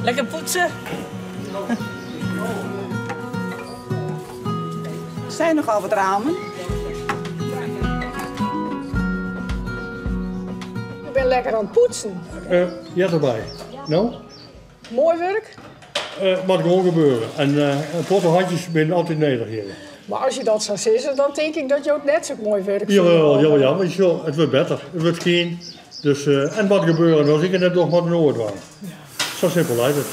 Lekker poetse. Zijn nogal wat ramen. Ik ben lekker oan it poetsen. Uh, ja, derby. No? Moai wurk. Uh, moat gewoan gebeure. En uh, in protte handjes binne altyd nedich hjir. Mar as je dat sa sizze, dan tink ik dat jo it net sa moai wurk fine. Jawel, jawel, ja, mar it wurdt better. It wurdt skjin. Dus, uh, en moat gebeure. As ik it net doch, moat in oar dwaan. Sa simpel leit it.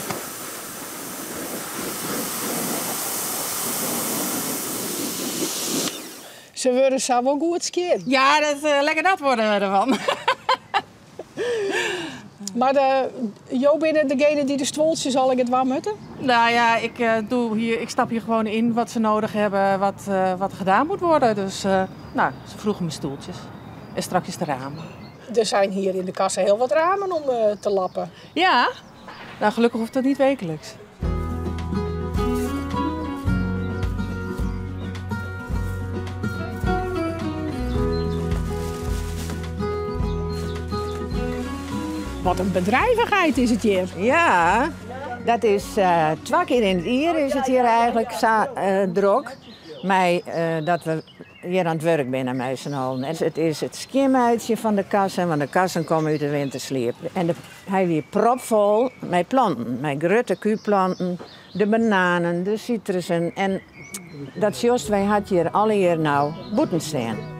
Se wurde sa wol goed skjin. Ja, dat, uh, lekker nat wurde we derfan. Mar de, jo binne degene dy't de stuoltsjes allegear dwaan moatte? Nou ja, ik, uh, doe hier, ik stap hier gewoon in wat ze nodig hebben, wat, uh, wat gedaan moet worden. Dus uh, nou, ze vroegen me stoeltjes. En straks de ramen. Er zijn hier in de kassa heel wat ramen om te lappen. Ja, nou gelukkig hoeft dat niet wekelijks. Wat in bedrijvigheid is it hjir. Ja, dat is uh, twa kear yn it jier is it hjir eigentlik sa uh, drok. Mei uh, dat we hjir oan it wurk binne mei syn allen. It is it skjinmeitsjen fan de kassen, want de kassen komme út de wintersliep. En de, hy wie propfol mei planten, mei grutte kúpplanten, de bananen, de sitrussen. En dat sjochst, wy ha it hjir allegear no bûten stean.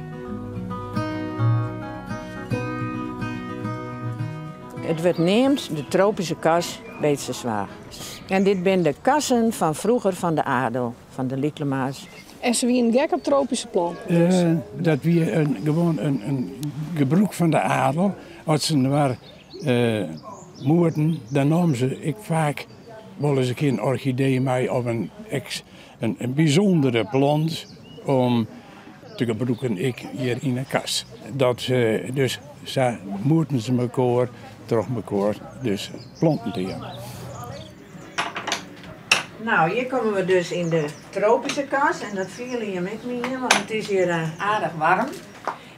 It wurdt neamd de tropyske kas Beetsterzwaag. En dit binne de kassen fan froeger fan de adel, fan de Lycklema's. En se wienen gek op tropyske planten dus? Uh, dat wie in, gewoan in, in gebrûk fan de adel. As se inoar uh, moeten, dan namen se ek faak wol ris in kear in orchidee mei of in, ex, in, in bysûndere plant om te gebrûken ek hjir yn 'e kas. Dat, uh, dus sa moeten se mekoar troch mekoar dus planten te jaan. No, hjir komme we dus yn de tropyske kas en dat fiele jim ek mien, want it is hjir aardich waarm.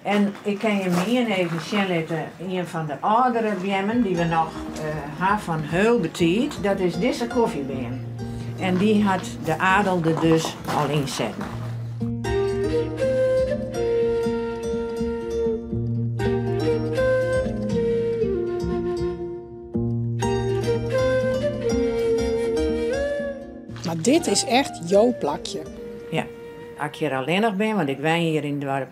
En ik kin jim ien even sjen litte, ien fan de âldere beammen dy't we noch ha fan hiel betiid, dat is dizze kofjebeam. En dy hat de adel der dus al yn setten. Mar dit is echt jo plakje. Ja, as ik hjir allinnich bin, want ik wenje hjir yn it doarp,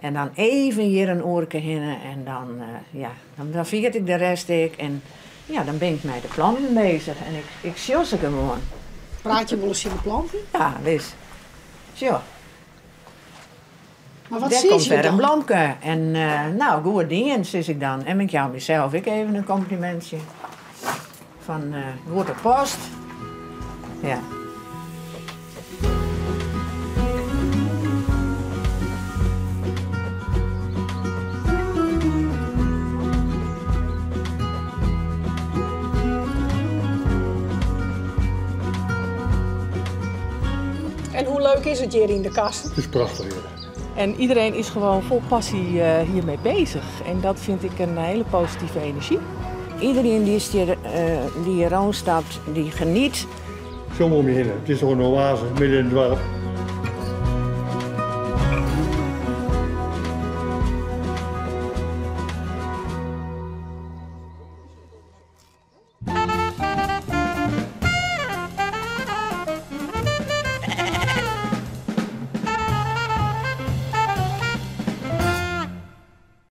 en dan even hjir in oerke hinne en dan, uh, ja, dan, dan ferjit ik de rest ek en ja, dan bin ik mei de planten bezich en ik, ik sjoch se gewoan. Praat je wolris tsjin de planten? Ja, wis. Sjoch. Mar wat Dêr sis komt je wer in dan? blomke. En uh, no, goed dien, sis ik dan. En ik jou mysels ek even in komplimintsje. Fan uh, goed oppast. Ja. En hoe leuk is it hjir yn de kassen? It is prachtich hjir. En iedereen is gewoon vol passie uh, hiermee bezig. En dat vind ik een hele positieve energie. Iedereen dy't hjir, uh, dy't hjir rûnstapt, dy geniet. Sjoch om je hinne. It is toch in oaze midden yn it doarp.